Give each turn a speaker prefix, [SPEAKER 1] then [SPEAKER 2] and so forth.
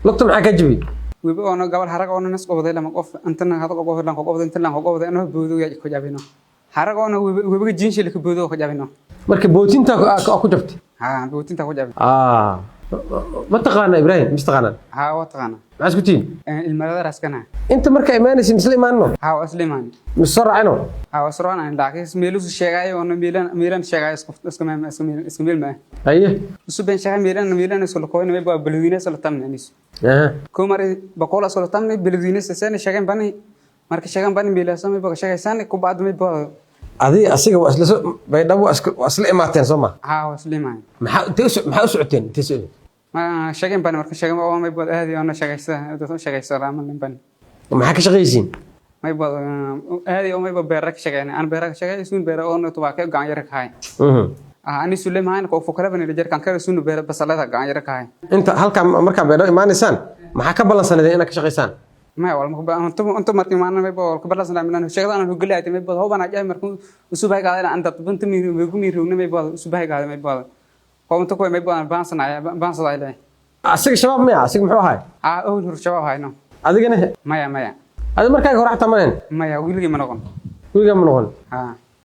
[SPEAKER 1] Lugta maxaa ka jabiyey?
[SPEAKER 2] Webi oona gabal harag oona nas qobday, lama qof intana hada qof lan qobday, inta lan qobday, anoo boodo yaa ku jabino. Harag oona webiga jiinshi la boodo ku jabino.
[SPEAKER 1] Marka bootinta ku jabtay?
[SPEAKER 2] Haa, bootinta ku jabin.
[SPEAKER 1] Ah, ma taqaana Ibraahim? Mis taqaanaan?
[SPEAKER 2] Haa, waa taqaana.
[SPEAKER 1] Maxaa isku tihiin?
[SPEAKER 2] Ilmalada raskana.
[SPEAKER 1] Inta marka imaanaysa misla imaanno?
[SPEAKER 2] Haa, waa isla imaan.
[SPEAKER 1] Mis soo raacino?
[SPEAKER 2] Haa, waa soo raacin, laakiin meelusu sheegaayo oona meelan sheegaayo isku isku meel ma.
[SPEAKER 1] Haye.
[SPEAKER 2] Isu been sheegay, meelan isku koyna may baa balwiine isla tamna anis. Ko mari boqol isla tamna balwiine sasana sheegan bani, marka sheegan bani meelaasa may baa sheegaysan ku baad may baa.
[SPEAKER 1] Adi asiga waa isla soo Baydhabo, waa isla imaateen, soo ma?
[SPEAKER 2] Haa, waa isla imaan.
[SPEAKER 1] Maxaa intee maxaa u socoteen? Intee socoteen?
[SPEAKER 2] Ma sheegan bani, marka sheegan oo may baa aadi oona sheegaysa dad sheegaysa lama bani.
[SPEAKER 1] Maxaa ka shaqaysiin?
[SPEAKER 2] May baa aadi oo may baa beera ka shaqeyn, aan beera ka shaqeyn suun beera oo tubaaka gacan yar ka hay. Ah, ani Suleiman ko fokala bani jar kan kale suun beera basalada gacan yar ka hay.
[SPEAKER 1] Inta halkaa markaa Baydhabo imaanaysaan, maxaa ka ballansanadeen inaad ka shaqaysaan?
[SPEAKER 2] Ma wal ma inta inta markii maana may baa ka ballansanaa milan sheegada aan hogolay may baa hobana jay markuu usubay qaaday aan dad bunta miir ugu miir may baa usubay qaaday may baa ko inta ko may baa baansanaya baansaday leh.
[SPEAKER 1] Asiga shabaab miya? Asiga muxuu ahay?
[SPEAKER 2] Ah, oo hur shabaab hayno.
[SPEAKER 1] Adigana?
[SPEAKER 2] Maya, maya.
[SPEAKER 1] Adi markaaga hore xataa manen?
[SPEAKER 2] Maya, wiilgii ma noqon.
[SPEAKER 1] Weligaa ma noqon?
[SPEAKER 2] Ha.